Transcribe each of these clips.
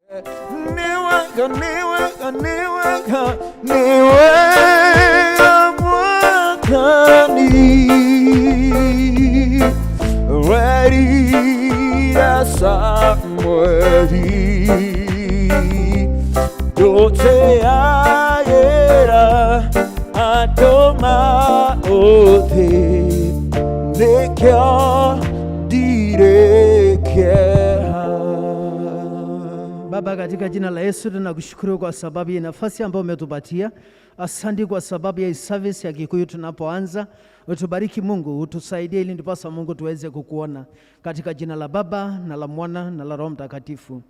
Nĩ wega, nĩ wega, nĩ wega, nĩ wega Mwathani. Ready Samueli Ndũteagĩra andũ maũthĩ nĩkĩo ndirĩ kĩeha. Baba, katika jina la Yesu tunakushukuru kwa sababu ya nafasi ambayo umetupatia. Asante kwa sababu ya hii service ya Kikuyu tunapoanza. Utubariki Mungu, utusaidie ili ndiposa Mungu tuweze kukuona, katika jina la Baba na la Mwana na la Roho Mtakatifu.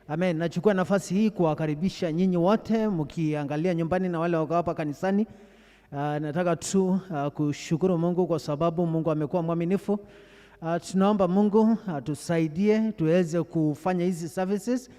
Amen. Nachukua nafasi hii kuwakaribisha nyinyi wote mkiangalia nyumbani na wale wako hapa kanisani. Nataka tu kushukuru Mungu kwa sababu Mungu amekuwa mwaminifu. Tunaomba Mungu atusaidie tuweze kufanya hizi services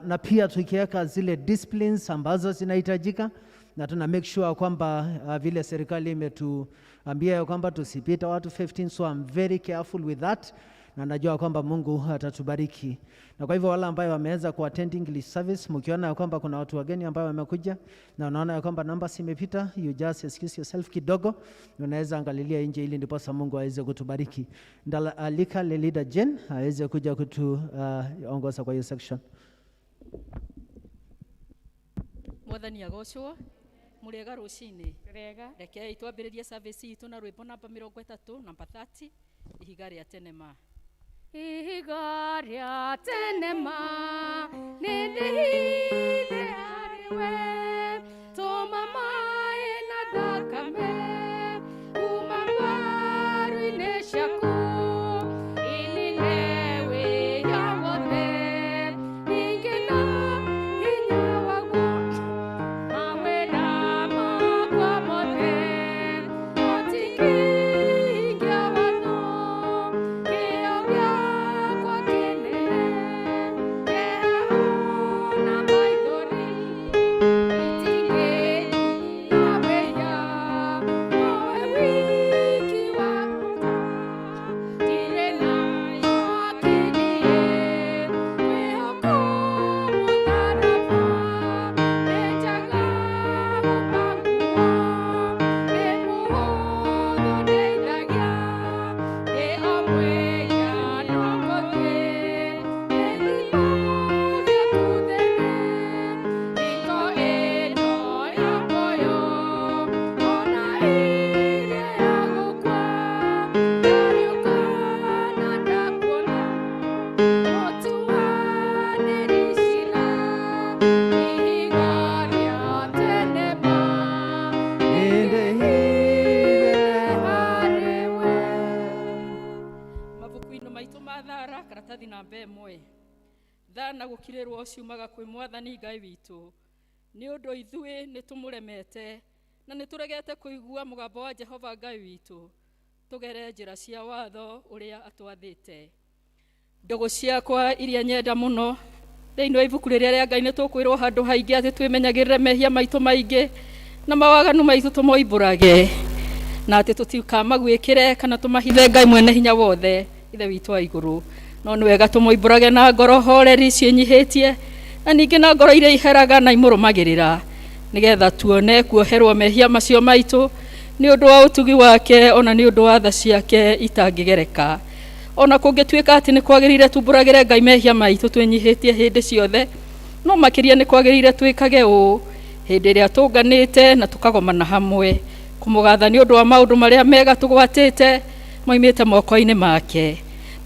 na pia tukiweka zile disciplines ambazo zinahitajika, na tuna make sure kwamba vile serikali imetuambia ya kwamba tusipite watu 15, so I'm very careful with that, na najua kwamba Mungu atatubariki. Na kwa hivyo wale ambayo wameweza kuattend English service, mkiona ya kwamba kuna watu wageni ambao wamekuja na unaona ya kwamba numbers imepita, you just excuse yourself kidogo, unaweza angalilia nje ili ndiposa Mungu aweze kutubariki. Ndaalika Lelida Jen aweze kuja kutuongoza kwa hiyo section. Mwathani agocwo. Mũrĩega rũcinĩ? Rega. Rekei twambĩrĩrie service itũ na rwĩmbo namba 30, namba 30, Ihiga rĩa Tene Ma. Ihiga rĩa tene ma, nĩ ndĩhithe harĩ we, tũma maĩ na thakame kuma mbaru-inĩ ciaku, inine wĩya wothe, ningĩ na hinya waguo, mawĩra makwa mothe, mũtingĩhingia watho, kĩo gĩakwa kĩnene, kĩeha ona maithori, itingĩnina wĩya, nowe wiki wa bata, ndirĩ nayo akĩniĩ, mwĩhoko mũtharaba, nĩnjaga humba nguo, nĩ mũhũthũ ndeithagia, ndĩ o mwĩhia no ngũthiĩ, gĩthima gĩaku thene, hingo ĩno ya muoyo, ona ĩrĩa ya gũkua, ndariũka na ndakuona, mũtuanĩri ciira, ihiga rĩa tene ma, nĩndĩhithe harĩ we. Mabuku-inĩ maitũ ma thara, karatathi namba 1, tha na gũkirĩrwo ciumaga kwĩ Mwathani Ngai witũ, nĩ ũndũ ithuĩ nĩ tũmũremete na nĩ tũregete kũigua mũgambo wa Jehova Ngai witũ, tũgere njĩra cia watho ũrĩa atwathĩte. Ndũgũ ciakwa iria nyenda mũno, thĩinĩ wa ibuku rĩrĩa rĩa Ngai nĩ tũkwĩrwo handũ haingĩ atĩ twĩmenyagĩrĩre mehia maitũ maingĩ na mawaganu maitũ tũmoimbũrage, na atĩ tũtikamaguĩkĩre kana tũmahithe Ngai mwene hinya wothe, Ithe witũ wa igũrũ. No nĩ wega tũmoimbũrage na ngoro horeri ciĩnyihĩtie, na ningĩ na ngoro iria iheraga na imũrũmagĩrĩra, nĩgetha tuone kuoherwo mehia macio maitũ nĩ ũndũ wa ũtugi wake, ona nĩ ũndũ wa tha ciake itangĩgereka. Ona kũngĩtuĩka atĩ nĩ kwagĩrĩire tumbũragĩre Ngai mehia maitũ twĩnyihĩtie hĩndĩ ciothe, no makĩria nĩ kwagĩrĩire twĩkage ũũ hĩndĩ ĩrĩa tũnganĩte na tũkagomana hamwe, kũmũgatha nĩ ũndũ wa maũndũ marĩa mega tũgwatĩte moimĩte moko-inĩ make,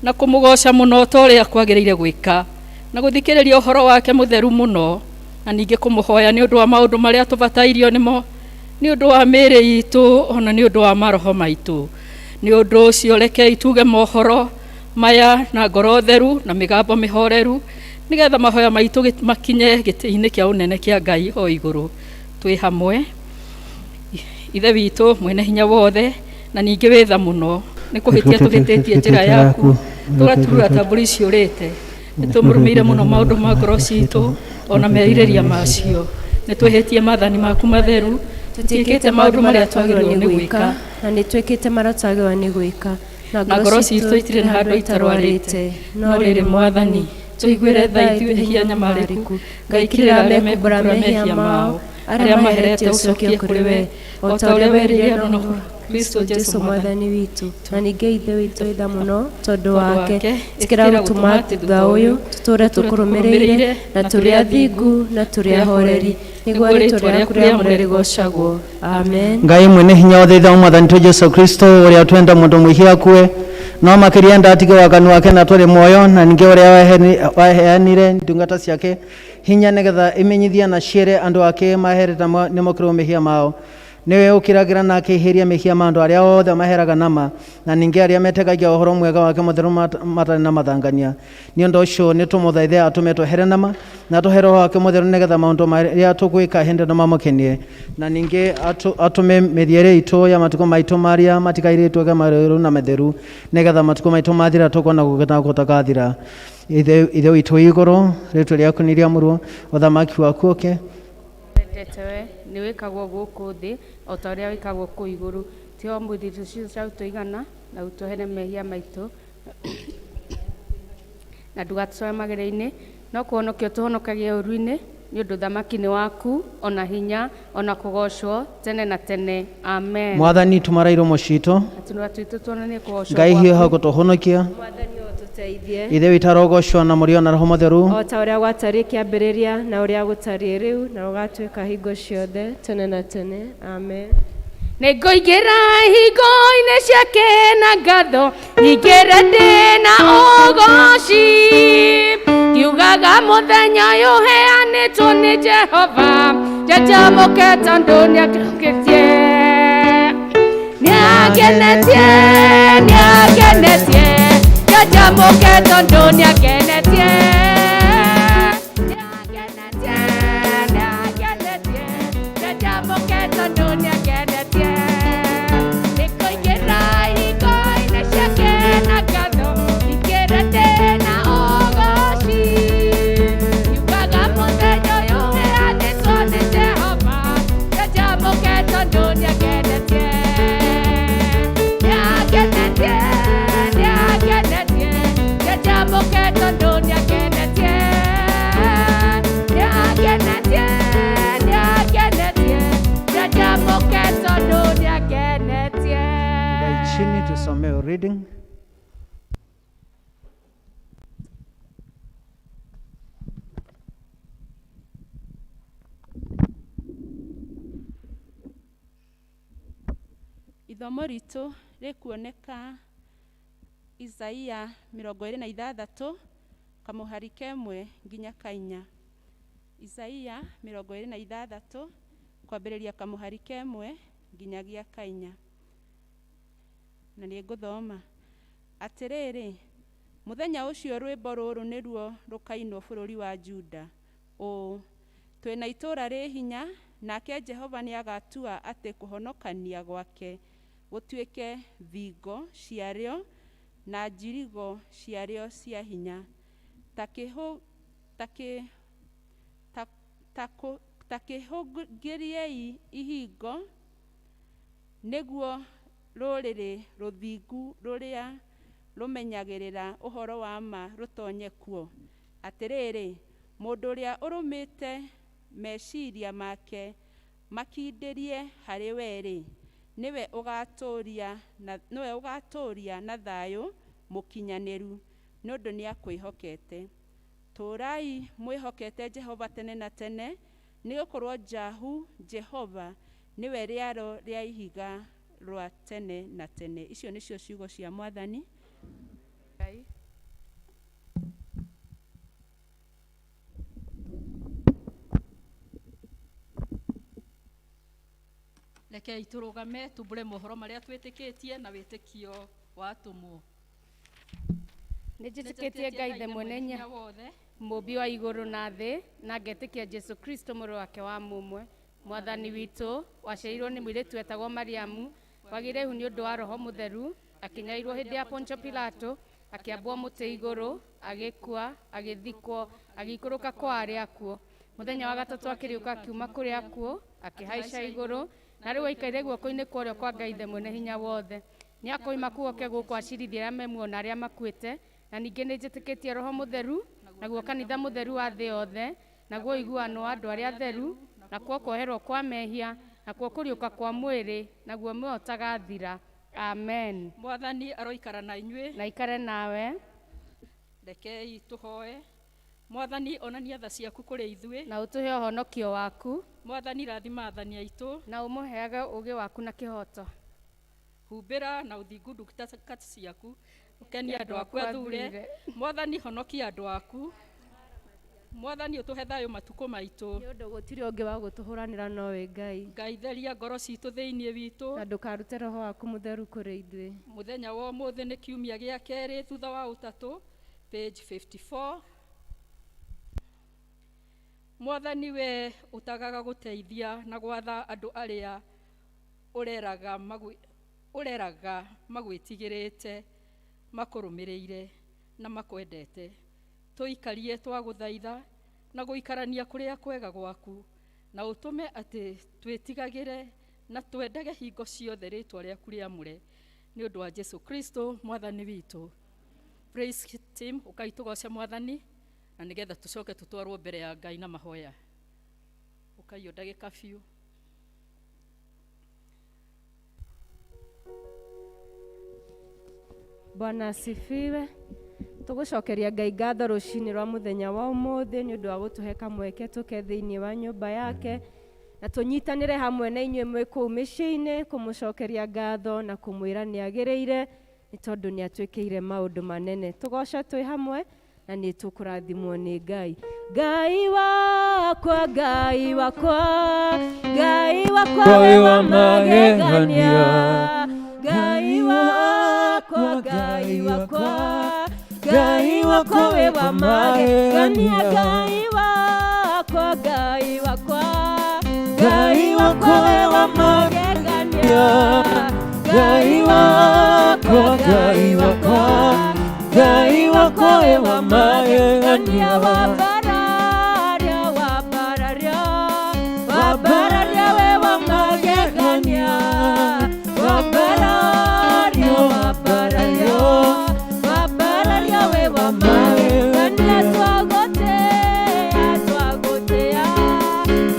na kũmũgoca mũno ta ũrĩa kwagĩrĩire gwĩka, na gũthikĩrĩria ũhoro wake mũtheru mũno, na ningĩ kũmũhoya nĩ ũndũ wa maũndũ marĩa tũbatairio nĩmo, nĩ ũndũ wa mĩĩrĩ itũ ona nĩ ũndũ wa maroho maitũ. Nĩ ũndũ ũcio rekei tuge mohoro maya na ngoro theru na mĩgambo mĩhoreru, nĩgetha mahoya maitũ makinye gĩtĩ-inĩ kĩa ũnene kĩa Ngai o igũrũ. Twĩ hamwe. Ithe witũ mwene hinya wothe, na ningĩ wĩ tha mũno, nĩ kũhĩtia tũhĩtĩtie njĩra yaku, tũgaturura ta mbũri ciũrĩte. Nĩ tũmũrũmĩire mũno maũndũ ma ngoro citũ ona merirĩria macio. Nĩ twĩhĩtie maathani maku matheru, tũtiĩkĩte maũndũ marĩa twagĩrĩirwo nĩ gwĩka, na nĩ twĩkĩte marĩa twagĩrĩirwo nĩ gwĩka, na ngoro citũ itirĩ na handũ itarwarĩte. No rĩrĩ Mwathani, Tũiguĩre tha ithuĩ ehia nyamarĩku. Ngai kirĩra arĩa mekumbũra mehia mao, arĩa maherete ũcokie kũrĩ we, o ta ũrĩa werĩire andũ na Kristo Jesu Jesu Mwathani mwathani witũ na ningĩ ithe witũ ĩtha mũno tondũ tondũ wake wake ĩtĩkĩra gũtũma thutha ũyũ tũtũũre tũkũrũmĩrĩire na tũrĩ athingu na tũrĩ ahoreri nĩguo rĩtwa rĩaku rĩamũre rĩgoocagwo amen. Ngai mwene hinya wothe ithe wa mwathani tu Jesu Kristo uria twenda mundu mwihia akue no makiria ndatige waganu wake na turi muoyo na ningi uria waheanire ndungata ciake hinya nigetha imenyithie na ciere andu ake mahereta nimokirwo mehia mao niwe ukiragira na akihiria mehia ma andu aria othe maheraga nama na ningi aria metekagia uhoro mwega wake mutheru matari na mathangania ni undu ucio ni tumuthaithe atume twehere nama na tuhe roho wake mutheru nigetha maundu maria tugwika hindi no mamukenie na ningi atume mithiere itu ya matuko maitu maria matikaire tweke mareru na metheru nigetha matuko maitu mathira tukona gukena gutakathira ithe witũ wĩ igũrũ rĩtwa rĩaku nĩ rĩamũrwo ũthamaki waku ũke wendete we nĩ wĩkagwo gũkũ thĩ o ta ũrĩa wĩkagwo kũu igũrũ tiga ũmũthĩ irio citũ cia gũtũigana na ũtuohere mehia maitũ na ndũgatũtware magerio-inĩ no kũhonokia ũtũhonokagie ũũru-inĩ nĩ ũndũ ũthamaki nĩ waku ona hinya ona kũgoocwo tene na tene amen. Mwathani tũmara iromo citũ Na tũnua twitũ tuonanie kũgoocwo Ngai hiũha gwaku. gũtũhonokia Mwathani ũtũteithie ithe witũ arogocwo na mũrio na roho mũtheru o ta ũrĩa gwatariĩ kĩambĩrĩria na ũrĩa gũtariĩ rĩu na ũgatuĩka hingo ciothe tene na tene amen. Nĩngũingĩra ihingo-inĩ ciake na ngatho nyingĩre ndĩ na ũgoci ngiugaga mũthenya ũyũ ũheanĩtwo nĩ Jehova njanjamũke tondũ nĩangenetie nĩangenetie nĩangenetie njanjamũke tondũ nĩangenetie nĩangenetie nĩangenetie njanjamũke tondũ nĩangenetie nĩngũingĩra ihingo-inĩ ciake na ngatho nyingĩre ndĩ na ũgoci ngiugaga mũthenya ũyũ ũheanĩtwo nĩ Jehova njanjamũke tondũ nĩangenetie nĩangenetie nĩangenetie njanjamũke tondũ nĩangenetie nĩangenetie nĩangenetie njanjamũke tondũ nĩangenetie. Ngai chini tusomee reading. Ithomo ritũ rĩkuoneka Isaia 26 kamũhari kemwe nginya kainya. Isaia 26 kwambĩrĩria kamũhari kemwe nginyagia kainya. Na nĩ ngũthoma atĩrĩrĩ mũthenya ũcio rwĩmbo rũrũ nĩruo rũkainwo bũrũri wa Juda ũũ twĩna itũũra rĩ hinya nake Jehova nĩagatua atĩ kũhonokania gwake gũtuĩke thingo ciarĩo na njirigo ciarĩo cia hinya ta kĩhũ ta kĩ ta ta kũ ta kĩhũngĩriei ihingo nĩguo rũrĩrĩ rũthingu rũrĩa rũmenyagĩrĩra ũhoro wa ma rũtonye kuo. Atĩrĩrĩ mũndũ ũrĩa ũrũmĩte meciria make makindĩrie harĩ we-rĩ nĩwe ũgatũũria na thayũ mũkinyanĩru nĩ ũndũ nĩakwĩhokete. Tũũrai mwĩhokete Jehova tene na tene nĩgũkorwo Jahu Jehova nĩwe rĩaro rĩa ihiga rwa tene na tene. Icio nĩcio ciugo cia Mwathani. Ngai. Rekei tũrũgame tumbũre mohoro marĩa twĩtĩkĩtie na wĩtĩkio wa atũmwo. Nĩ njĩtĩkĩtie Ngai Ithe mwene hinya wothe mũũmbi wa igũrũ na thĩ na ngetĩkia Jesu Kristo mũrũ wake wa mũmwe mwathani witũ waciarirwo nĩ mũirĩtu wetagwo Mariamu wagĩire ihu nĩ ũndũ wa roho mũtheru akĩnyarirwo hĩndĩ ya Pontio Pilato akĩambwo mũtĩ igũrũ agĩkua agĩthikwo agĩikũrũka kwa arĩa akuũ mũthenya wa gatatũ akĩriũka akiuma kũrĩa akuũ akĩhaica igũrũ na rĩu aikaire guoko-inĩ kwa ũrĩo kwa Ngai Ithe mwene hinya wothe nĩakoima kuo oke gũkũ acirithie arĩa me muoyo na arĩa makuĩte na ningĩ nĩ njĩtĩkĩtie roho mũtheru Naguo kanitha mũtheru wa thĩ yothe, naguo ũiguano wa andũ arĩa atheru, nakuo kuoherwo kwa mehia, nakuo kũriũka kwa mwĩrĩ, naguo muoyo ũtagathira. Amen. Mwathani aroikara na inyuĩ. Na ikare nawe. Rekei tũhoe. Mwathani, onania tha ciaku kũrĩ ithuĩ, na ũtũhe ũhonokio waku. Mwathani, rathima athani aitũ, na ũmũheage ũũgĩ waku na kĩhooto. Humbĩra na ũthingu ndungata ciaku, ũkenie andũ aku athure. Mwathani, honokia andũ aku. Mwathani, ũtũhe thayũ matukũ maitũ, nĩ ũndũ gũtirĩ ũngĩ wa gũtũhũranĩra nowe Ngai. Ngai, theria ngoro citũ thĩinĩ witũ, na ndũkarute roho waku mũtheru kũrĩ ithuĩ. Mũthenya wa ũmũthĩ nĩ kiumia gĩa kerĩ thutha wa ũtatũ, page 54. Mwathani, we ũtagaga gũteithia na gwatha andũ arĩa ũreraga magwĩtigĩrĩte, makũrũmĩrĩire na makwendete, tũikarie twagũthaitha na gũikarania kũrĩa kwega gwaku, na ũtũme atĩ twĩtigagĩre na twendage hingo ciothe rĩtwa rĩaku rĩamũre, nĩ ũndũ wa Jesu Kristo Mwathani witũ. Praise team, ũkai tũgoce Mwathani, na nĩgetha tũcoke tũtwarwo mbere ya Ngai na mahoya. Ũkai o ndagĩka biũ. Bwana asifiwe. Tũgũcokeria Ngai ngatho rũcinĩ rwa mũthenya wa ũmũthĩ nĩ ũndũ wa gũtũhe kamweke tũke thĩinĩ wa nyũmba yake, na tũnyitanĩre hamwe na inyuĩ mwĩ kũu mĩciĩ-inĩ kũmũcokeria ngatho na kũmwĩra nĩ agĩrĩire, nĩ tondũ nĩ atwĩkĩire maũndũ manene. Tũgoce twĩ hamwe na nĩ tũkũrathimwo nĩ Ngai. Ngai wakwa, Ngai wakwa, Ngai wakwa wĩ wa magegania. Ngai wakwa, Ngai wakwa, Ngai wakwa wĩ wa magegania. Ngai wakwa, Ngai wakwa, Ngai wakwa wĩ wa magegania. Ngai wakwa, Ngai wakwa, Ngai wakwa wĩ wa magegania. Wabararia, wabararia, wabararia wĩ wa magegania. Wabararia, wabararia, wabararia wĩ wa magegania. Twagotea, twagotea,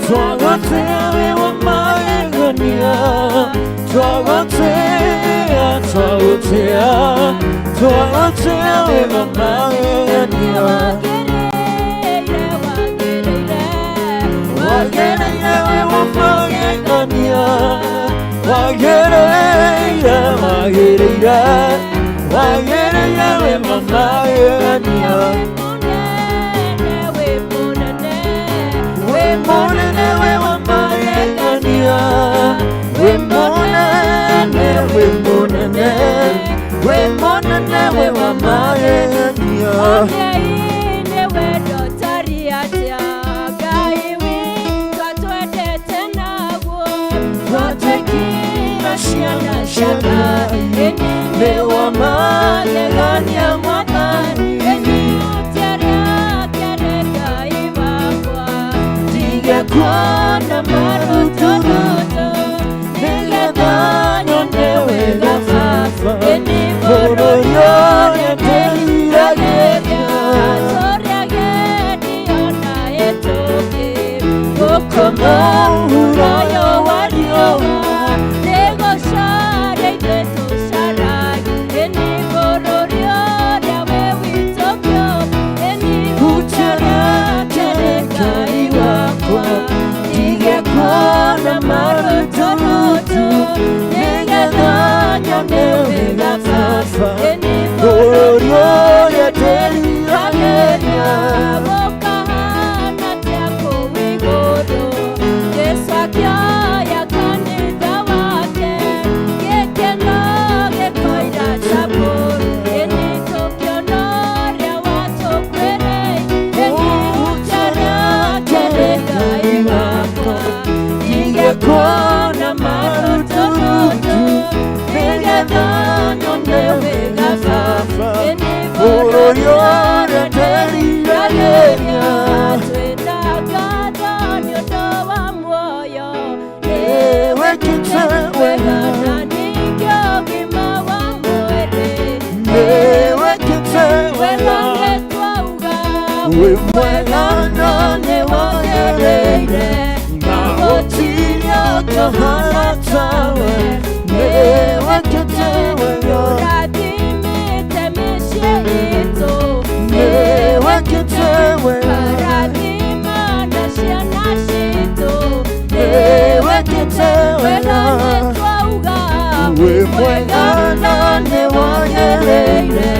Twagotea wĩ wa magegania. Twagotea, twagotea, twagotea wĩ wa magegania. Wagereire, wagereire, Wagereire wĩ wa magegania. Wagereire, wagereire, wagereire wĩ wa magegania. Wĩ mũnene, wĩ mũnene, Wĩ mũnene wĩ wa magegania. Wĩ mũnene, wĩ mũnene, wĩ mũnene wĩ wa magegania. Ngai wendo tari atĩa, Ngai witũ atwendete naguo, twatuĩkire ciana cia Ngai. Nĩ wa magegania Mwathani. Inyuĩ rĩake nĩ Ngai wakwa, Ndige kuona maruturutu, nĩgetha nyone wega Baba. Bũrũri ũrĩa ndĩriragĩria. Gũkũ mũhuro wa riũa, Ngai wakwa, ndige kuona maruturutu, nĩgetha nyone wega Baba. Bũrũri ũrĩa ndĩriragĩria. Gũkahana ta kũu igũrũ, Jesũ akĩoya kanitha wake, gĩkeno gĩkoira ta mbũri. Ĩni tũkĩona ũrĩa watũkuĩrĩire, ihutia rĩake nĩ Ngai wakwa. Ndige kuona maruturutu, nĩgetha nyone wega. Wĩ mwega na nĩ wagĩrĩire, na gũtirĩ ũngĩ ũhaana tawe, nĩ wĩkĩte wega. Ũrathimĩte mĩciĩ itũ, Nĩ wĩkĩte wega. Ũrathima na ciana citũ, Nĩ wĩkĩte wega. Wega nĩ twauga, Wĩ mwega na nĩ wagĩrĩire,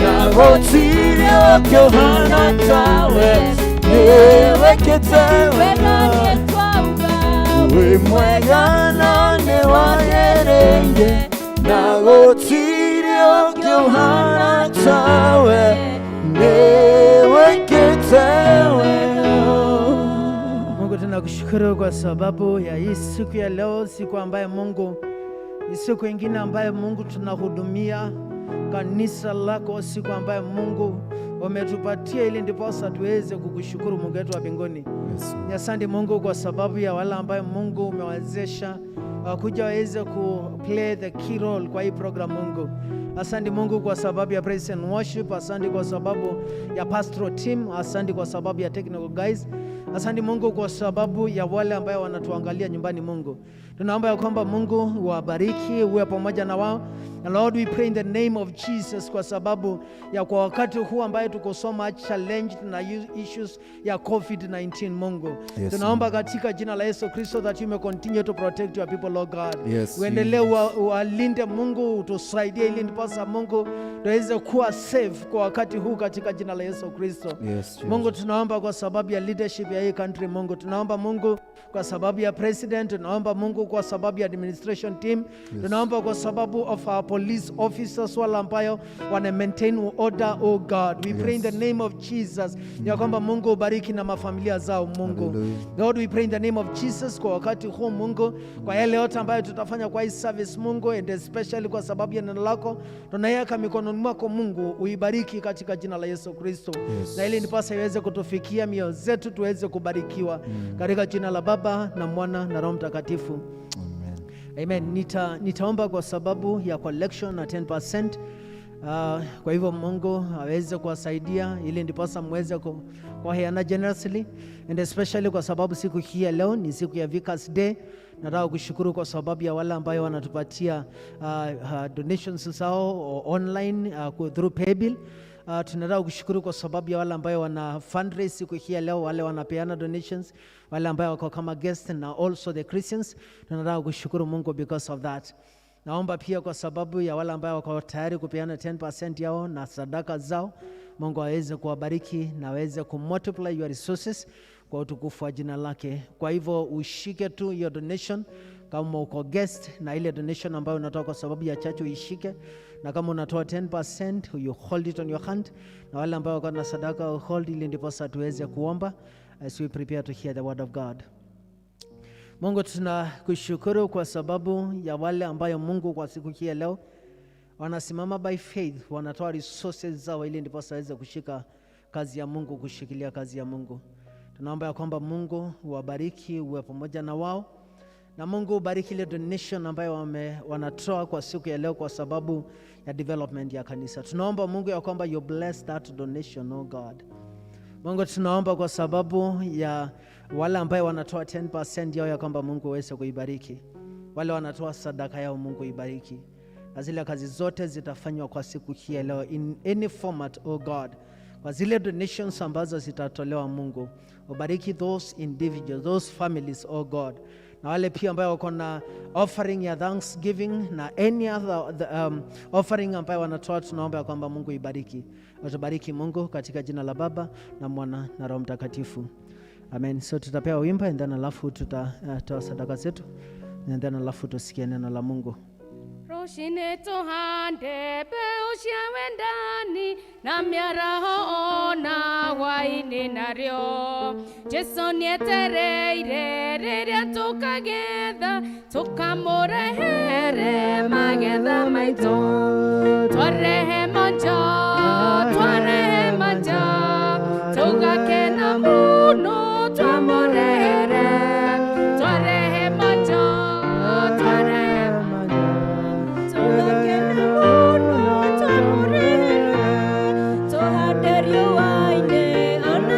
na gũtirĩ ũngĩ ũhaana tawe, nĩ wĩkĩte Wega wega. nĩ twauga, Wĩ mwega na nĩ wagĩrĩire, na gũtirĩ ũngĩ ũhaana tawe, nĩ wĩkĩte wega. Mungu, tunakushukuru kwa sababu ya hii siku ya leo, siku ambayo Mungu ni siku ingine ambayo Mungu tunahudumia kanisa lako, siku ambayo Mungu umetupatia ili ndiposa tuweze kukushukuru Mungu wetu wa mbinguni. Yes. Ni asante Mungu kwa sababu ya wale ambayo Mungu umewezesha wakuja waweze ku play the key role kwa hii program Mungu. Asante Mungu kwa sababu ya praise and worship, asante kwa sababu ya pastoral team, asante kwa sababu ya technical guys. Asante Mungu kwa sababu ya wale ambayo wanatuangalia nyumbani Mungu. Tunaomba ya kwamba Mungu uwabariki, uwe pamoja na wao. And Lord, we pray in the name of Jesus kwa sababu ya kwa wakati huu ambaye tuko so much challenged na issues ya COVID-19 Mungu. Yes, Tunaomba katika jina la Yesu Kristo that you may continue to protect your people, Lord God. Yes, Uendelee Jesus. uwalinde Mungu, utusaidie ili ndiposa Mungu tuweze kuwa safe kwa wakati huu katika jina la Yesu Kristo. Yes, Mungu, Jesus. tunaomba kwa sababu ya leadership ya hii country Mungu, tunaomba Mungu kwa sababu ya president, tunaomba Mungu kwa sababu ya administration team. Tunaomba kwa sababu of our police officers, wale ambayo wana maintain order, oh God. We pray in the name of Jesus ya kwamba Mungu ubariki na mafamilia zao Mungu. Hallelujah. Lord, we pray in the name of Jesus kwa wakati huu Mungu, kwa yale yote ambayo tutafanya kwa hii service Mungu, and especially kwa sababu ya neno lako tunaiweka mikononi mwako Mungu, uibariki katika jina la Yesu Kristo. Yes. Na ili nipasa iweze kutufikia mioyo zetu tuweze kubarikiwa katika jina la Baba na Mwana na Roho Mtakatifu. Amen. Amen. Nitaomba kwa sababu ya collection na 10%. Kwa hivyo Mungu aweze kuwasaidia ili ndiposa mweze kuheana generously, and especially kwa sababu siku hii ya leo ni siku ya Vicars Day. Nataka kushukuru kwa sababu ya wale ambayo wanatupatia donations zao online through paybill. Tunataka kushukuru kwa sababu ya wale ambayo wana fundraise siku hii ya leo, wale wanapeana donations, wale ambayo wako kama guest na also the Christians. Tunataka kushukuru Mungu because of that. Naomba pia kwa sababu ya wale ambao wako tayari kupeana 10% yao na sadaka zao, Mungu aweze kuwabariki na aweze kumultiply your resources kwa utukufu wa jina lake. Kwa hivyo ushike tu hiyo donation kama uko guest, na ile donation ambayo unatoa kwa sababu ya church uishike, na kama unatoa 10% you hold it on your hand, na wale ambao wako na sadaka hold, ili ndiposa tuweze kuomba as we prepare to hear the word of God. Mungu, tunakushukuru kwa sababu ya wale ambayo Mungu kwa siku hii ya leo wanasimama by faith, wanatoa resources zao ili ndiposa waweze kushika kazi ya Mungu, kushikilia kazi ya Mungu. Tunaomba ya kwamba Mungu uwabariki, uwe pamoja na wao, na Mungu ubariki ile donation ambayo wanatoa kwa siku ya leo kwa sababu ya development ya kanisa. Tunaomba Mungu ya kwamba you bless that donation, oh God. Mungu, tunaomba kwa sababu ya wale ambayo wanatoa 10% yao ya kwamba Mungu uweze kuibariki. Wale wanatoa sadaka yao, Mungu ibariki. Na zile kazi zote zitafanywa kwa siku hii ya leo in any format, oh God. Kwa zile donations ambazo zitatolewa, Mungu ubariki those individuals, those families, oh God. Na wale pia ambayo wako na offering ya thanksgiving na any other offering ambayo wanatoa, tunaomba ya kwamba Mungu ibariki. Utubariki Mungu katika jina la Baba na Mwana na Roho Mtakatifu. Amen. So tutapewa wimbo and then alafu tutatoa sadaka zetu and then alafu tusikie neno la Mungu. Rũcinĩ tũhande mbeũ cia wendani na mĩaraho ona hwaĩ-inĩ narĩo Jesũ nĩetereire rĩrĩa tũkagetha tũkamũrehere magetha maitũ. Twarehe manja, twarehe manja, tũgakena mũno twamũrehere. Twarehe manja, twarehe manja, tũgakena mũno twamũrehere. Tũhande riũa-inĩ ona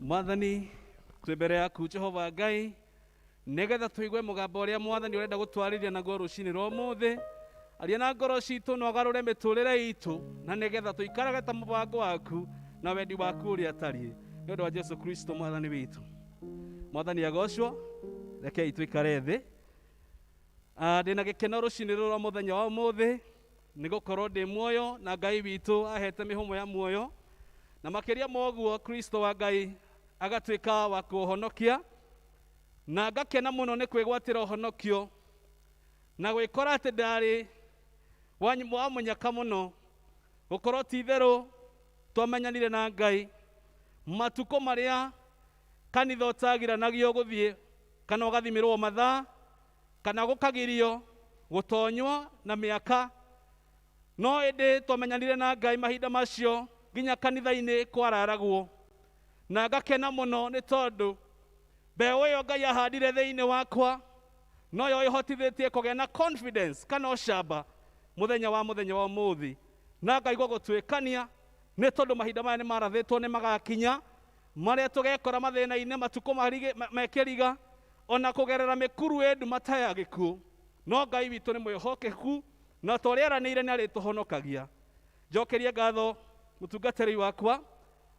Mwathani, twĩ mbere yaku Jehova Ngai, nĩgetha tũigue mũgambo ũrĩa Mwathani ũrenda gũtwarĩria naguo rũcinĩ rwa ũmũthĩ. Aria na ngoro citũ na ũgarũre mĩtũrĩre itũ, na nĩgetha tũikarage ta mũbango waku na wendi waku ũrĩa atariĩ, nĩ ũndũ wa Jesu Kristo Mwathani witũ. Mwathani agocwo. Rekei tũikare thĩ. Ndĩna gĩkeno rũcinĩ rũrũ rwa mũthenya wa ũmũthĩ, nĩ gũkorwo ndĩ muoyo na Ngai witũ ahete mĩhũmũ ya muoyo, na makĩria ma ũguo Kristo wa Ngai agatuĩka wa kũhonokia, na ngakena mũno nĩ kwĩgwatĩra ũhonokio na gwĩkora atĩ ndarĩ wa mũnyaka mũno, gũkorwo ti itherũ twamenyanire na Ngai matukũ marĩa kanitha ũtagiranagio gũthiĩ, kana ũgathimĩrwo mathaa, kana gũkagirio gũtonywo na mĩaka. No ĩndĩ twamenyanire na Ngai mahinda macio nginya kanitha-inĩ kwararagwo, na ngakena mũno nĩ tondũ mbeũ ĩyo Ngai ahandire thĩinĩ wakwa noyo ĩhotithĩtie kũgĩa na confidence kana ũcamba mũthenya wa mũthenya wa ũmũthĩ, na ngaigua gũtuĩkania nĩ tondũ mahinda maya nĩ marathĩtwo nĩ magakinya marĩa tũgekora mathĩna-inĩ matukũ mekĩriga, ona kũgerera mĩkuru ĩ nduma ta ya gĩkuũ. No Ngai witũ nĩ mwĩhokeku, na ta ũrĩa eranĩire nĩ arĩtũhonokagia. Njokerie ngatho mũtungatĩri wakwa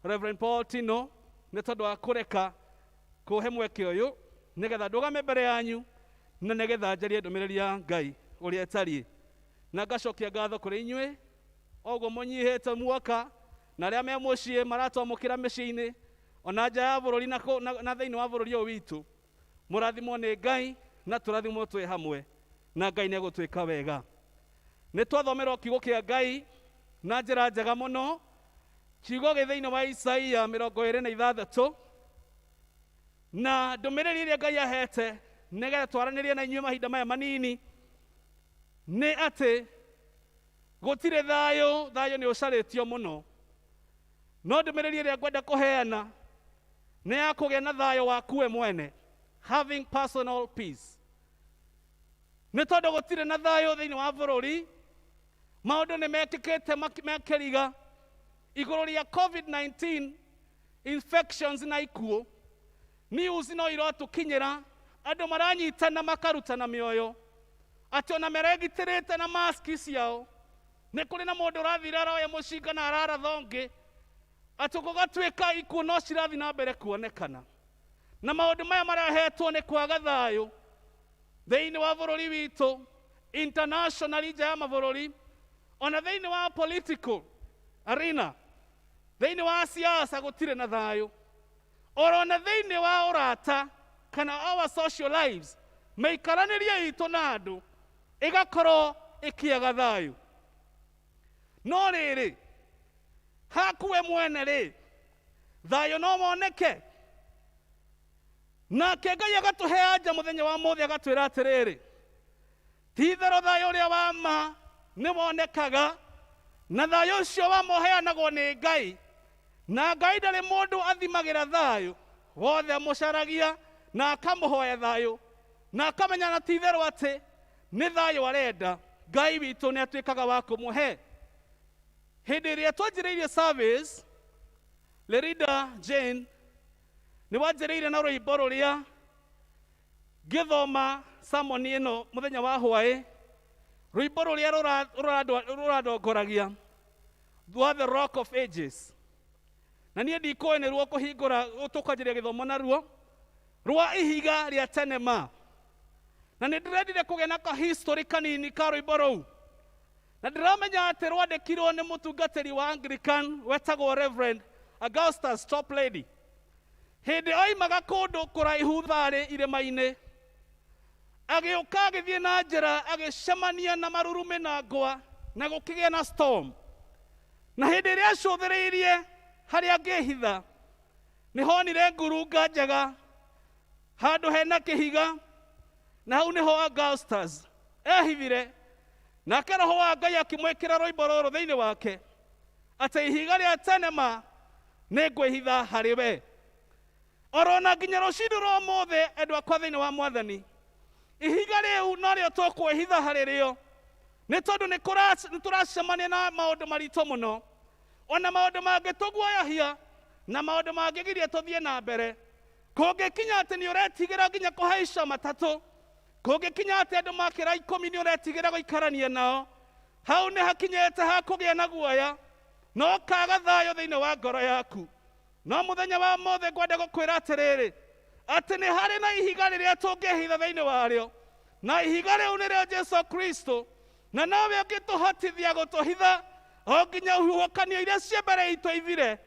Reverend Paul Tino nĩ tondũ wa kũreka kũhe mweke ũyũ nĩgetha ndũgame mbere yanyu na nĩgetha njarie ndũmĩrĩri ya Ngai ũrĩa ĩtariĩ. Na ngacokia ngatho kũrĩ inyuĩ oguo mũnyihĩte muoka, na arĩa me mũciĩ maratwamũkĩra mĩciĩ-inĩ ona nja ya bũrũri na thĩinĩ wa bũrũri ũyũ witũ. Mũrathimwo nĩ Ngai na tũrathimwo twĩ hamwe, na Ngai nĩ egũtwĩka wega. Nĩ twathomerwo kiugo kĩa Ngai na njĩra njega mũno, kiugo gĩ thĩinĩ wa Isaia 26, na ndũmĩrĩri ĩrĩa Ngai ahete nĩgetha twaranĩrie na inyuĩ mahinda maya manini nĩ atĩ gũtirĩ thayũ, thayũ nĩ ũcarĩtio mũno. No ndũmĩrĩri ĩrĩa ngwenda kũheana nĩ ya kũgĩa na thayũ waku we mwene, having personal peace. Nĩ tondũ gũtirĩ na thayũ thĩinĩ wa bũrũri, maũndũ nĩ mekĩkĩte mekĩriga igũrũ rĩa COVID-19 infections na ikuũ. News no irotũkinyĩra, andũ maranyitana makarutana mĩoyo, atĩ ona meregitĩrĩte na maski ciao. Nĩ kũrĩ na mũndũ ũrathire aroya mũcinga na araratha ũngĩ, atĩ gũgatuĩka ikuũ no cirathiĩ na mbere kuonekana. Na maũndũ maya marehetwo nĩ kwaga thayũ thĩinĩ wa bũrũri witũ, internationally nja ya mabũrũri, ona thĩinĩ wa political arena, thĩinĩ wa siasa gũtirĩ na thayũ, orona thĩinĩ wa ũrata kana our social lives, mĩikaranĩrie itũ na andũ ĩgakorwo ĩkĩaga thayũ. No rĩrĩ, hakuwe mwene rĩ, thayũ no woneke. Nake Ngai agatũhe anja mũthenya wa mũthĩ, agatwĩra atĩrĩrĩ, ti itherũ thayũ ũrĩa wa ma nĩ wonekaga, na thayũ ũcio wa ma ũheanagwo nĩ Ngai, na Ngai ndarĩ mũndũ athimagĩra thayũ, wothe amũcaragia na akamũhoya thayũ, na akamenya na ti itherũ atĩ nĩ thayũ arenda. Ngai witũ nĩ atuĩkaga wa kũmũhe. Hĩndĩ ĩrĩa twanjĩrĩirie service, Lerida Jane nĩ wanjĩrĩire na rwĩmbo rũrĩa ngĩthoma sermon ĩno mũthenya wa hwaĩ, rwĩmbo rũrĩa rũrandongoragia rwa The Rock of Ages. Na niĩ ndikũĩ nĩruo kũhingũra tũkwanjĩrĩria gĩthomo naruo, rwa ihiga rĩa tene ma. Na nĩ ndĩrendire kũgĩa na ka history kanini ka rwĩmbo rũu, na ndĩramenya atĩ rwandĩkirwo nĩ mũtungatĩri wa Anglican wetagwo Reverend Augustus Toplady. Hĩndĩ oimaga kũndũ kũraihu tharĩ irĩma-inĩ, agĩũka agĩthiĩ na njĩra, agĩcemania na marurumĩ na ngwa, na gũkĩgĩa na storm. Na hĩndĩ ĩrĩa acũthĩrĩirie harĩa angĩhitha, nĩ honire ngurunga njega handũ hena kĩhiga, na hau nĩho Augustus ehithire. Nake Roho wa Ngai akĩmwĩkĩra rwĩmbo rũrũ thĩinĩ wake, atĩ ihiga rĩa tene ma nĩ ngwĩhitha harĩ we. Orona nginya rũcinĩ rwa ũmũthĩ, endwa akwa thĩinĩ wa Mwathani, ihiga rĩu norĩo tũkwĩhitha harĩ rĩo, nĩ tondũ nĩ tũracemania na maũndũ maritũ mũno, ona maũndũ mangĩtũguoyohia, Na maũndũ mangĩgiria tũthiĩ na mbere. Kũngĩkinya atĩ nĩ ũretigĩra nginya kũhaica matatũ, kũngĩkinya atĩ andũ makĩra 10 nĩ ũretigĩra gũikarania nao, hau nĩ hakinyĩte ha kũgĩa na guoya, no kaga thayũ thĩinĩ wa ngoro yaku. No mũthenya wa mothe ngwenda gũkwĩra atĩrĩrĩ, atĩ nĩ harĩ na ihiga rĩrĩa tũngĩhitha thĩinĩ warĩo, na ihiga rĩu nĩrĩo Jesu Kristo, na nowe ũngĩtũhotithia gũtũhitha o nginya huhũkanio iria ciĩ mbere itũ ithire,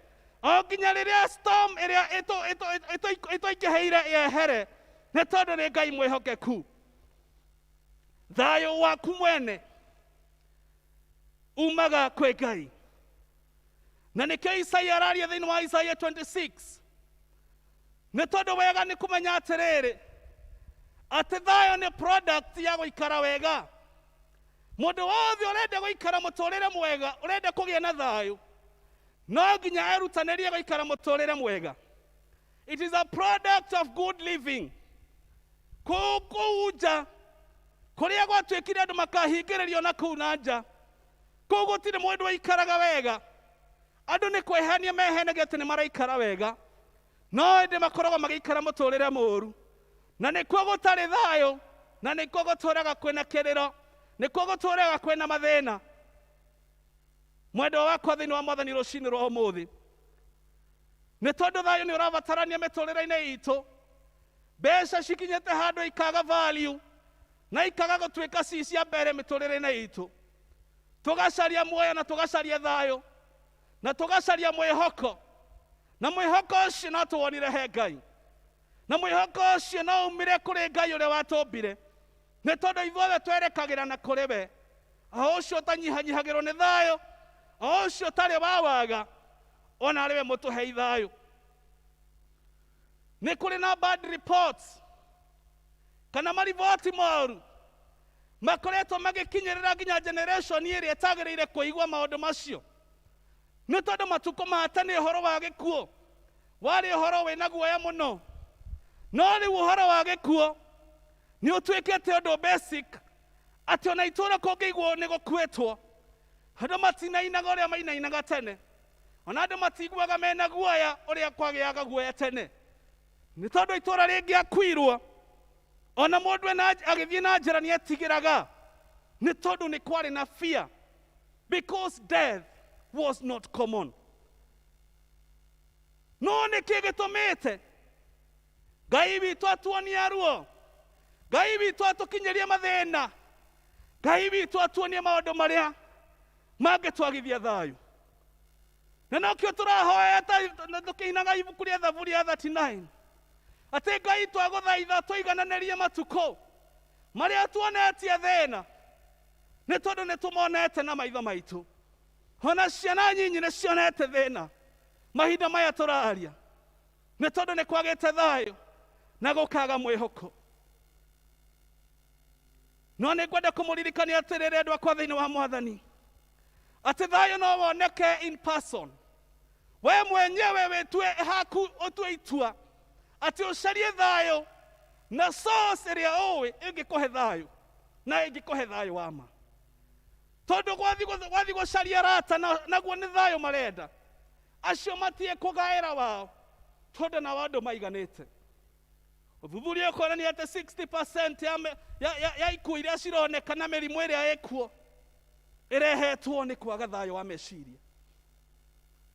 o nginya rĩrĩa storm ĩrĩa ĩtũingĩhĩire yehere, nĩ tondũ nĩ Ngai mwĩhokeku. Thayũ waku mwene umaga kwĩ Ngai. Na nĩkĩo Isaia araria thĩinĩ wa Isaia 26. Nĩ tondũ wega nĩ kũmenya atĩrĩrĩ, atĩ thayũ nĩ product ya gũikara wega. Mũndũ wothe ũrenda gũikara mũtũrĩre mwega, ũrenda kũgĩa na thayũ, no nginya erutanĩrie gũikara mũtũrĩre mwega. It is a product of good living. Kũu nja kũrĩa gwatuĩkire andũ makahingĩrĩrio na kũu na nja, kũu gũtirĩ mũndũ waikaraga wega. Andũ nĩ kwĩhenia mehenagia atĩ nĩ maraikara wega, no ĩndĩ makoragwo magĩikara mũtũrĩre mũũru. Na nĩkuo gũtarĩ thayũ, na nĩkuo gũtũraga kwĩna kĩrĩro, nĩkuo gũtũraga kwĩna mathĩna. Mwendwa wakwa thĩinĩ wa Mwathani rũcinĩ rwa ũmũthĩ, nĩ tondũ thayũ nĩ ũrabatarania mĩtũrĩre-inĩ itũ. Mbeca cikinyĩte handũ ikaga value na ikaga gũtuĩka ci cia mbere mĩtũrĩre-inĩ itũ. Tũgacaria muoyo na tũgacaria thayũ na tũgacaria mwĩhoko, na mwĩhoko ũcio no tũwonire he Ngai, na mwĩhoko ũcio no umire kũrĩ Ngai ũrĩa watũmbire, nĩ tondũ ithuothe twerekagĩra na kũrĩ we. O ũcio ũtanyihanyihagĩrwo nĩ thayũ, o ũcio ũtarĩ wa waga, ona arĩ we mũtũhei thayũ. Nĩ kũrĩ na bad reports kana mariboti moru makoretwo magĩkinyĩrĩra nginya generation ĩrĩa ĩtagĩrĩire kũigua maũndũ macio, nĩ tondũ matukũ ma tene ũhoro wa gĩkuũ warĩ ũhoro wĩna guoya mũno. No rĩu ũhoro wa gĩkuũ nĩ ũtuĩkĩte ũndũ basic, atĩ ona itũũra kũngĩiguo nĩ gũkuĩtwo, andũ matinainaga ũrĩa mainainaga tene, ona andũ matiguaga mena guoya ũrĩa kwagĩaga guoya tene, nĩ tondũ itũũra rĩngĩakuirwo ona mũndũ agĩthiĩ na njĩra nĩ etigĩraga, nĩ tondũ nĩ kwarĩ na fear, because death was not common. No nĩkĩ gĩtũmĩte Ngai witũ atuonie ruo, Ngai witũ atũkinyĩrie mathĩna, Ngai witũ atuonie maũndũ marĩa mangĩtwagithia thayũ? Na nokĩo tũrahoya tũkĩinaga ibuku rĩa Thaburi ya 39 atĩ Ngai twagũthaitha tũigananĩrie matukũ marĩa tuonetie thĩna, nĩ tondũ nĩ tũmonete na maitho maitũ. Ona ciana nyinyi nĩ cionete thĩna mahinda maya tũraria, nĩ tondũ nĩ kwagĩte thayũ na gũkaga mwĩhoko. No nĩ ngwenda kũmũririkania atĩrĩrĩ, andũ akwa thĩinĩ wa Mwathani, atĩ thayũ no woneke in person. We mwenyewe wĩtue haku, ũtue itua atĩ ũcarie thayũ na source ĩrĩa ũĩ ĩngĩkũhe thayũ na ĩngĩkũhe thayũ wa ma. Tondũ gwathi gũcaria arata naguo nĩ thayũ marenda, acio matie kũgaĩra wao, tondũ nao andũ maiganĩte. Ũthuthuria ũkonania atĩ 60% ya ikuũ iria cironeka na mĩrimũ ĩrĩa ĩkuo ĩrehetwo nĩ kwaga thayũ wa meciria.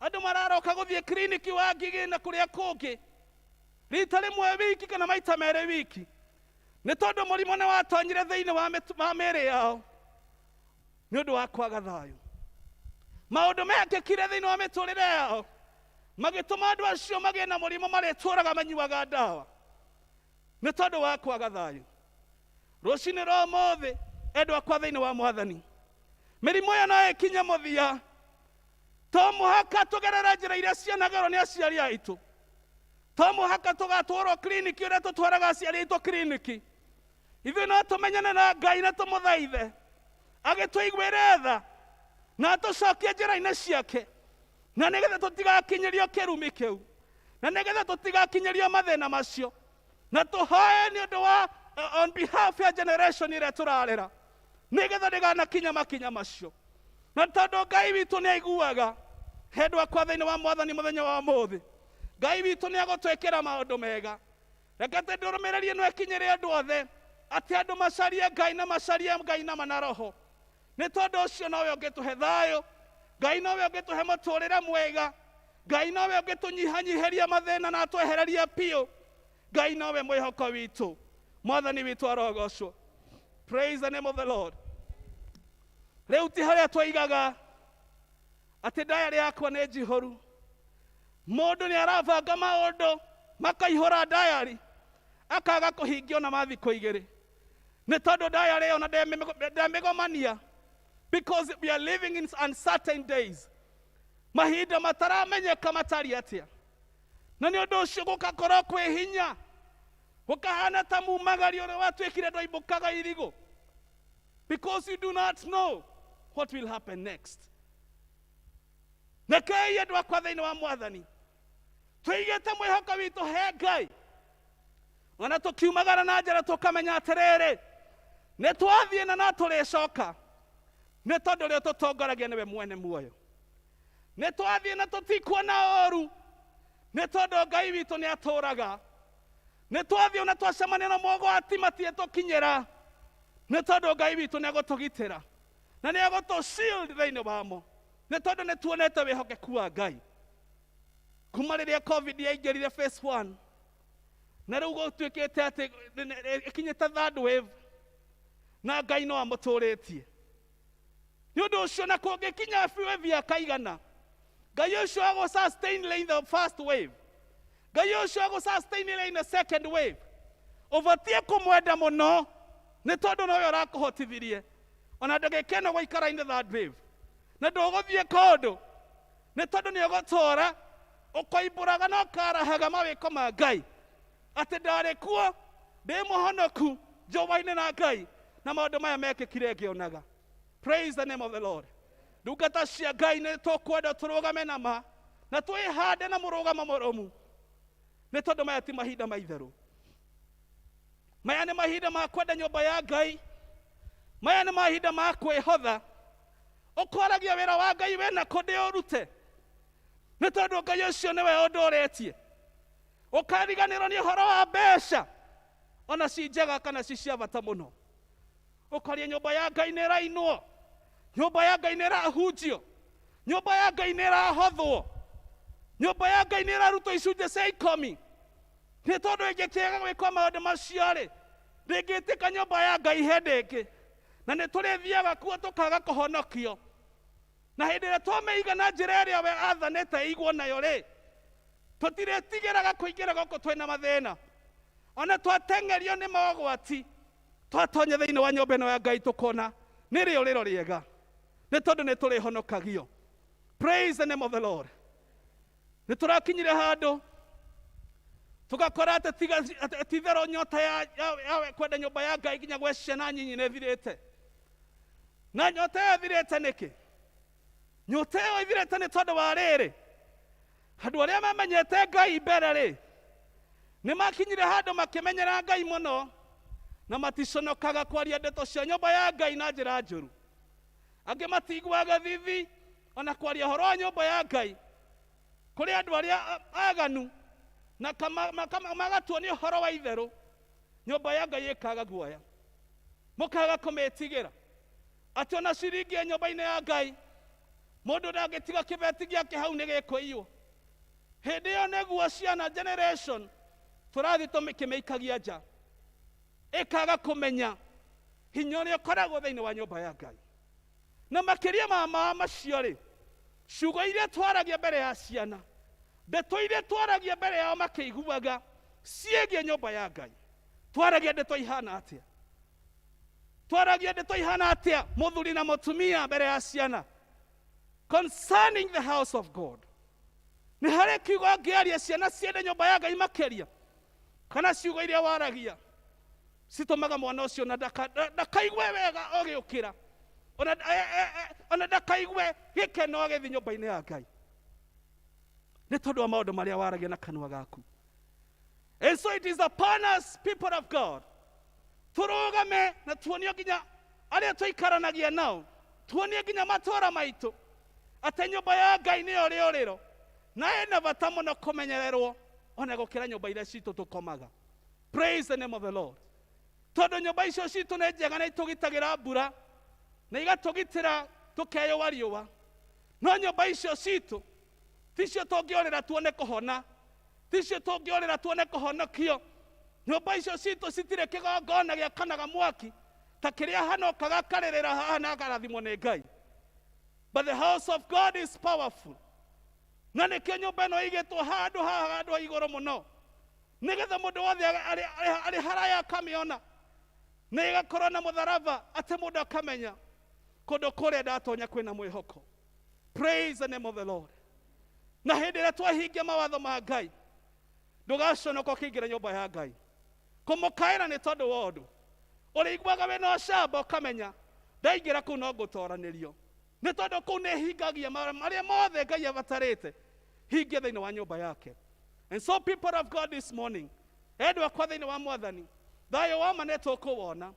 Andũ mararoka gũthiĩ kiriniki wa Ngigĩ na kũrĩa kũngĩ rita rĩmwe wiki kana maita merĩ wiki, nĩ tondũ mũrimũ nĩ watonyire thĩinĩ wa mĩĩrĩ yao nĩ ũndũ wa kwaga thayũ. Maũndũ mekĩkire thĩinĩ wa mĩtũrĩre yao magĩtũma andũ acio magĩe na mũrimũ marĩtũraga manyuaga ndawa nĩ tondũ wa kwaga thayũ. Rũcinĩ rwa ũmũthĩ, endwa akwa thĩinĩ wa Mwathani, mĩrimũ ĩyo no ĩkinye mũthia. To mũhaka tũgerere njĩra iria cianagerwo nĩ aciari aitũ, to mũhaka tũgatwarwo kiriniki ũrĩa tũtwaraga aciari aitũ kiriniki. Ithuĩ no tũmenyane na Ngai na tũmũthaithe agĩtũiguĩre tha na atũcokie njĩra-inĩ ciake, na nĩgetha tũtigakinyĩrio kĩrumi kĩu, na nĩgetha tũtigakinyĩrio mathĩna macio, na tũhoe nĩ ũndũ wa on behalf ya generation ĩrĩa tũrarera, nĩgetha ndĩganakinya makinya macio. Na tondũ Ngai witũ nĩ aiguaga, Hendwa kwa thĩinĩ wa mwathani mũthenya wa ũmũthĩ Ngai witũ nĩ agũtwĩkĩra maũndũ mega. Reke ndũrũmĩrĩrie ĩno ĩkinyĩre andũ othe atĩ andũ macarie Ngai na macarie Ngai na mana roho. Nĩ tondũ ũcio nowe ũngĩtũhe thayũ, Ngai nowe ũngĩtũhe mũtũrĩre mwega, Ngai nowe ũngĩtũnyihanyihĩria mathĩna na atwehererie biũ. Ngai nowe mwĩhoko witũ. Mwathani witũ arogocwo. Praise the name of the Lord. Rĩu ti harĩa twaigaga atĩ diary yakwa nĩ njihũru. Mũndũ nĩ arabanga maũndũ makaihũra diary akaga kũhingio na mathikũ igĩrĩ nĩ tondũ diary ĩyo na ndemĩgomania, because we are living in uncertain days, mahinda mataramenyeka matariĩ atĩa, na nĩ ũndũ ũcio gũgakorwo kwĩ hinya gũkahana ta mumagari ũrĩa watuĩkire ndoimbũkaga irigũ, because you do not know what will happen next. Rekei andũ akwa thĩinĩ wa mwathani tũigĩte mwĩhoko witũ he Ngai, ona tũkiumagara na njĩra tũkamenya atĩrĩrĩ nĩ twathiĩ na no tũrĩcoka, nĩ tondũ ũrĩa tũtongoragia nĩwe mwene muoyo. Nĩ twathiĩ na tũtikuona ũru, nĩ tondũ Ngai witũ nĩ atũraga. Nĩ twathiĩ ona twacemania na mogwati matiĩtũkinyĩra, nĩ tondũ Ngai witũ nĩ agũtũgitĩra na nĩ agũtũ shield thĩinĩ wamo, nĩ tondũ nĩ tuonete wĩhokeku wa Ngai kuma rĩrĩa COVID yaingĩrire phase 1 na rĩu gũtuĩkĩte atĩ ĩkinyĩte third wave, na Ngai no amũtũrĩtie. Nĩ ũndũ ũcio na kũngĩkinya wave ya kaigana, Ngai ũcio agũ sustain in the first wave, Ngai ũcio agũ sustain in the second wave. Ũbatiĩ kũmwenda mũno nĩ tondũ nowe ũrakũhotithirie ona ndagĩka ĩno gũikara in the third wave, na ndũgũthiĩ kũndũ nĩ tondũ nĩ ũgũtũra ũkoimbũraga na ũkarahaga mawĩko ma Ngai atĩ ndarĩ kuo ndĩ mũhonoku njũa-inĩ na Ngai na maũndũ maya mekĩkire ngĩonaga. Praise the name of the Lord. Ndungata cia Ngai nĩ tũkwenda tũrũgame na ma na twĩhande na mũrũgamo mũrũmu, nĩ tondũ maya ti mahinda ma itherũ. Maya nĩ mahinda ma kwenda nyũmba ya Ngai, maya nĩ mahinda ma kwĩhotha. Ũkwaragia wĩra wa Ngai wĩna kũ ndĩũrute, nĩ tondũ Ngai ũcio nĩwe ũndũrĩtie. Ũkariganĩrwo nĩ ũhoro wa mbeca ona ci njega kana ci cia bata mũno, ũkaria nyũmba ya Ngai nĩ ĩrainwo, nyũmba ya Ngai nĩ ĩrahunjio, nyũmba ya Ngai nĩ ĩrahothwo, nyũmba ya Ngai nĩ ĩrarutwo icunjĩ cia ikũmi. Nĩ tondũ ĩngĩkĩaga gwĩkwo maũndũ macio rĩ, ndĩngĩtĩka nyũmba ya Ngai hĩndĩ ĩngĩ, na nĩ tũrĩthiaga kuo tũkaga kũhonokio. Na hĩndĩ ĩrĩa twamĩiga na njĩra ĩrĩa we athanĩte ĩigwo nayo rĩ, tũtirĩtigĩraga kũingĩra gũkũ twĩna mathĩna, ona twateng'erio nĩ mogwati, twatonya thĩinĩ wa nyũmba ĩno ya Ngai tũkona nĩ rĩũrĩro rĩega, nĩ tondũ nĩ tũrĩhonokagio. Praise the name of the Lord. Nĩ tũrakinyire handũ tũgakora atĩ titherũ nyota ya kwenda nyũmba ya Ngai nginya gwĩ ciana nyinyi nĩ ĩthirĩte. Na nyota ĩyo ĩthirĩte nĩkĩ? Nyota ĩyo ĩthirĩte nĩ tondũ wa rĩrĩ, andũ arĩa mamenyete Ngai mbere rĩ, nĩ makinyire handũ makĩmenyera Ngai mũno na maticonokaga kwaria ndeto cia nyũmba ya Ngai na njĩra njũru. Angĩ matiguaga thithi ona kwaria ũhoro wa nyũmba ya Ngai kũrĩ andũ arĩa aganu na magatuonia ũhoro wa itherũ. Nyũmba ya Ngai ĩkaga guoya, mũkaga kũmĩtigĩra atĩ ona ciringi ya nyũmba-inĩ ya Ngai mũndũ ndangĩtiga kĩbeti gĩake hau nĩ gĩkũiywo. Hĩndĩ ĩyo nĩguo ciana generation tũrathiĩ tũmĩkĩmĩikagia nja, ĩkaga kũmenya hinya ũrĩa ũkoragwo thĩinĩ wa nyũmba ya Ngai. Na makĩria ma macio rĩ, ciugo iria twaragia mbere ya ciana, ndeto iria twaragia mbere yao makĩiguaga ciĩgiĩ nyũmba ya Ngai, twaragia ndeto ihana atĩa? Twaragia ndeto ihana atĩa mũthuri na mũtumia mbere ya ciana concerning the house of God? Nĩ harĩ kiugo angĩaria ciana ciende nyũmba ya Ngai makĩria, kana ciugo iria waragia citũmaga mwana ũcio na ndakaigue wega ũgĩũkĩra, ona ndakaigue gĩkeno agĩthiĩ nyũmba-inĩ ya Ngai nĩ tondũ wa maũndũ marĩa waragia na kanua gaku. And so it is upon us, people of God, tũrũgame na tuonio nginya arĩa tũikaranagia nao, tuonie nginya matũũra maitũ Atĩ nyũmba ya Ngai nĩyo rĩũrĩro, na ĩna bata mũno kũmenyererwo ona gũkĩra nyũmba iria citũ tũkomaga. Praise the name of the Lord. Tondũ nyũmba icio citũ nĩ njega na itũgitagĩra mbura na igatũgitĩra tũkeyũa riũa, no nyũmba icio citũ ticio tũngĩorĩra tuone kũhona, ticio tũngĩorĩra tuone kũhonokio. Nyũmba icio citũ citirĩ kĩgongona gĩakanaga mwaki ta kĩrĩa hanokaga akarĩrĩra haha na akarathimwo nĩ Ngai. But the house of God is powerful. Na nĩkĩo nyũmba ĩno ĩigĩtwo handũ haha handũ ha igũrũ mũno, nĩgetha mũndũ wothe arĩ haraya akamĩona, na ĩgakorwo na mũtharaba atĩ mũndũ akamenya kũndũ kũrĩa ndatonya kwĩna mwĩhoko. Praise the name of the Lord. Na hĩndĩ ĩrĩa twahingia mawatho ma Ngai, ndũgaconoka ũkĩingĩra nyũmba ya Ngai. Kũmũkaĩra nĩ tondũ wa ũndũ ũrĩiguaga wĩna ũcamba, ũkamenya ndaingĩra kũu no ngũtoranĩrio, nĩ tondũ kũu nĩ hingagia marĩa mothe Ngai abatarĩte hingia thĩinĩ wa nyũmba yake. And so people of God this morning, endwa akwa thĩinĩ wa Mwathani, thayũ wa ma nĩ tũkũwona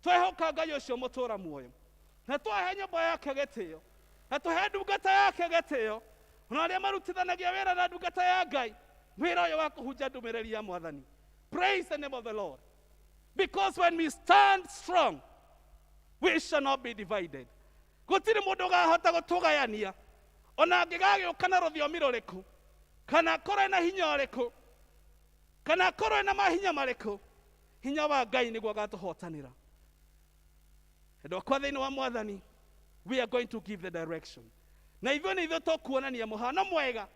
twehoka Ngai ũcio mũtũra muoyo, na twahe nyũmba yake gĩtĩo, na tũhe ndungata yake gĩtĩo, ona arĩa marutithanagia wĩra na ndungata ya Ngai wĩra ũyũ wa kũhunjia ndũmĩrĩri ya Mwathani. Praise the name of the Lord. Because when we stand strong, we shall not be divided. Gũtirĩ mũndũ ũkahota gũtũgayania, ona angĩgagĩũka na rũthiomi rũrĩkũ, kana akorwo ena hinya ũrĩkũ, kana akorwo ena mahinya marĩkũ, hinya wa Ngai nĩguo agatũhotanĩra. Endwa akwa thĩinĩ wa Mwathani, we are going to give the direction. Na ithuĩ nĩ ithuĩ tũkuonania mũhano mwega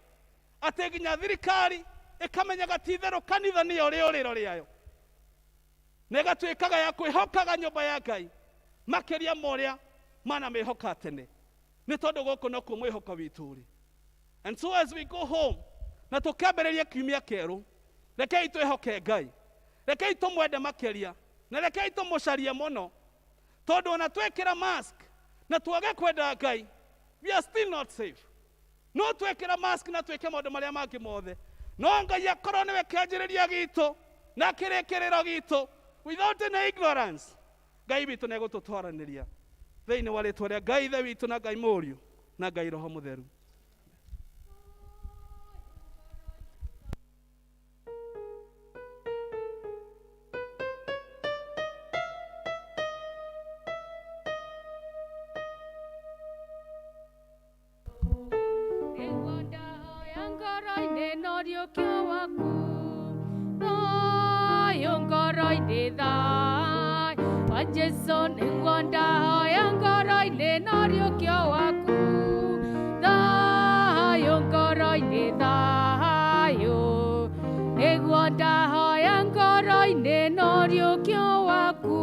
atĩ nginya thirikari ĩkamenyaga ti itherũ kanitha nĩyo rĩũrĩro rĩayo, na ĩgatuĩkaga ya kwĩhokaga nyũmba ya Ngai makĩria ma ũrĩa manamĩhoka tene, nĩ tondũ gũkũ nokuo mwĩhoko witũ ũrĩ. And so as we go home na tũkĩambĩrĩria kiumia kĩerũ, rekei twĩhoke Ngai, rekei tũmwende makĩria, na rekei tũmũcarie mũno, tondũ ona twekĩra mask na twage kwenda Ngai, we are still not safe. No twekĩra mask na twĩke maũndũ marĩa mangĩ mothe, no Ngai akorwo nĩwe kĩanjĩrĩria gitũ na kĩrĩkĩrĩro gitũ, without any ignorance, Ngai witũ nĩegũtũtwaranĩria thĩinĩ wa rĩtwa rĩa Ngai Ithe witũ na Ngai Mũriũ na Ngai Roho Mũtheru. Nĩguo ndahoya ngoro-inĩ na ũriũkio waku, thayũ ngoro-inĩ thayũ wa Jesũ. Nĩguo ndahoya ngoro-inĩ na ũriũkio waku, thayũ ngoro-inĩ thayũ. Nĩguo ndahoya ngoro-inĩ na ũriũkio waku.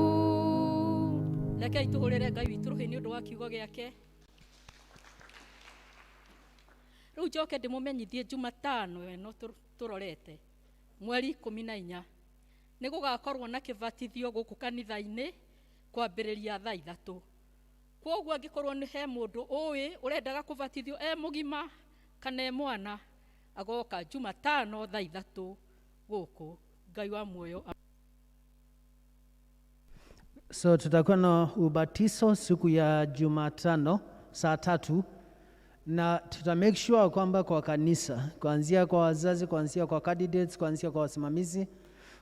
Rekei tũhũrĩre Ngai witũ rũhĩ nĩ ũndũ wa kiugo gĩake. Rĩu njoke ndĩmũmenyithie Jumatano ĩno tũrorete mweri 14 nĩ gũgakorwo na kĩbatithio gũkũ kanitha-inĩ kwambĩrĩria thaa 3. Kwoguo angĩkorwo nĩ he mũndũ ũĩ ũrendaga kũbatithio e mũgima kana e mwana, agoka Jumatano thaa 3 gũkũ. Ngai wa muoyo. So tutakuwa na ubatizo siku ya Jumatano saa 3, na tuta make sure kwamba kwa kanisa, kuanzia kwa wazazi, kuanzia kwa candidates, kuanzia kwa wasimamizi,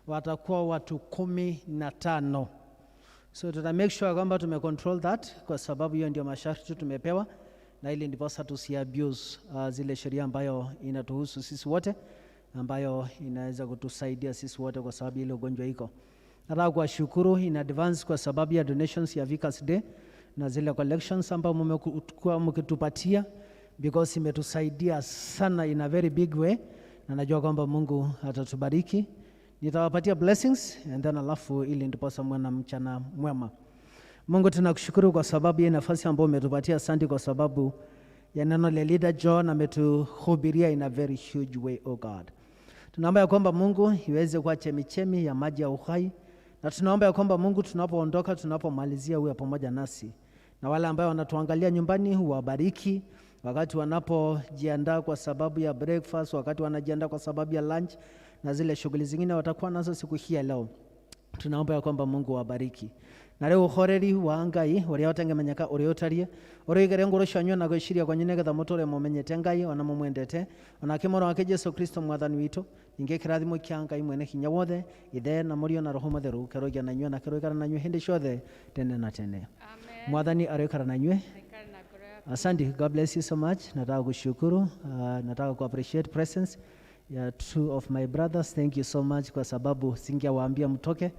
watakuwa watu 15. So tuta make sure kwamba tume control that, kwa sababu hiyo ndio masharti tumepewa, na ili ndiposa tusi abuse zile sheria ambayo inatuhusu sisi wote, ambayo inaweza kutusaidia sisi wote kwa sababu ile ugonjwa iko. Nataka kuwashukuru in advance kwa sababu ya donations ya Vicars Day na zile collections ambazo mmekuwa mkitupatia, because imetusaidia sana in a very big way, na najua kwamba Mungu atatubariki. Nitawapatia blessings and then alafu ili ndiposa muwe na mchana mwema. Mungu tunakushukuru kwa sababu ya nafasi ambayo umetupatia. Asante kwa sababu ya neno la leader John ametuhubiria in a very huge way, oh God. Tunaomba ya kwamba Mungu iweze kuwa chemichemi ya maji ya uhai, na tunaomba ya kwamba Mungu tunapoondoka, tunapomalizia uwe pamoja nasi, na wale ambao wanatuangalia nyumbani huwabariki wakati wanapojiandaa kwa sababu ya breakfast, wakati wanajiandaa kwa sababu ya lunch na zile shughuli zingine watakuwa nazo siku hii ya leo. Tunaomba ya kwamba Mungu awabariki. Na rĩu ũhoreri wa Ngai ũrĩa ũtengemenyeka ũrĩa ũtariĩ ũrĩigĩre ngoro cianyu na gwĩciria kwanyu nĩgetha mũtũre mũmenyete Ngai ona mũmwendete, onake Mũrũ wake Jesu Kristo Mwathani witũ. Ningĩ kĩrathimo kĩa Ngai mwene hinya wothe, Ithe na Mũriũ na Roho Mũtheru, kĩroigĩa na inyuĩ na kĩroikara na inyuĩ hĩndĩ ciothe tene na tene. Mwathani aroikara na inyuĩ. Asante, God bless you so much. Nataka kushukuru, nataka ku appreciate presence ya two of my brothers. Thank you so much kwa sababu singewaambia mtoke,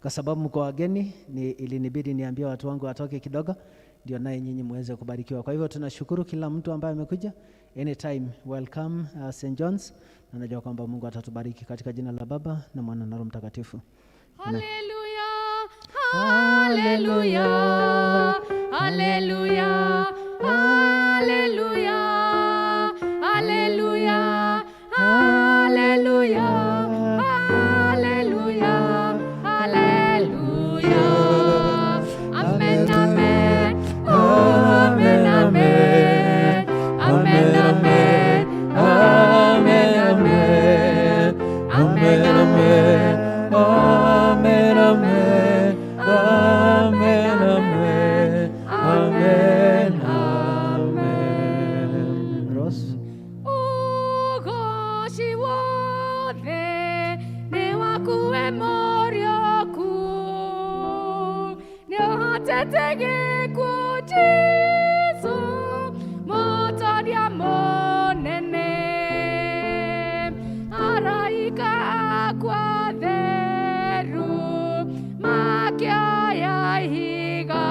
kwa sababu mko wageni, ni ilinibidi niambie watu wangu watoke kidogo ndio naye nyinyi muweze kubarikiwa. Kwa hivyo tunashukuru kila mtu ambaye amekuja. Anytime welcome, St. John's. Na najua kwamba Mungu atatubariki katika jina la Baba na Mwana na Roho Mtakatifu. Amen. Hallelujah, hallelujah, hallelujah, hallelujah, hallelujah, hallelujah, hallelujah. Amen, amen, amen, amen, amen, amen, amen, amen, amen, amen, amen, amen, amen, amen, amen. Rose. Ugoci wothe nĩ waku we Mũriũku, nĩũhotete gĩkuũ Jesũ, mũtoria mũnene. Araika aku atheru makĩoya ihiga,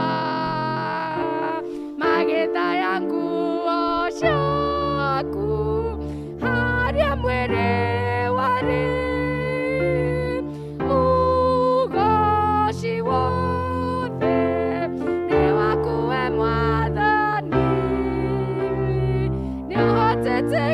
magĩtaya nguo ciaku harĩa mwĩrĩ warĩ. Ugoci wothe nĩ waku we Mwathani, nĩũhotete.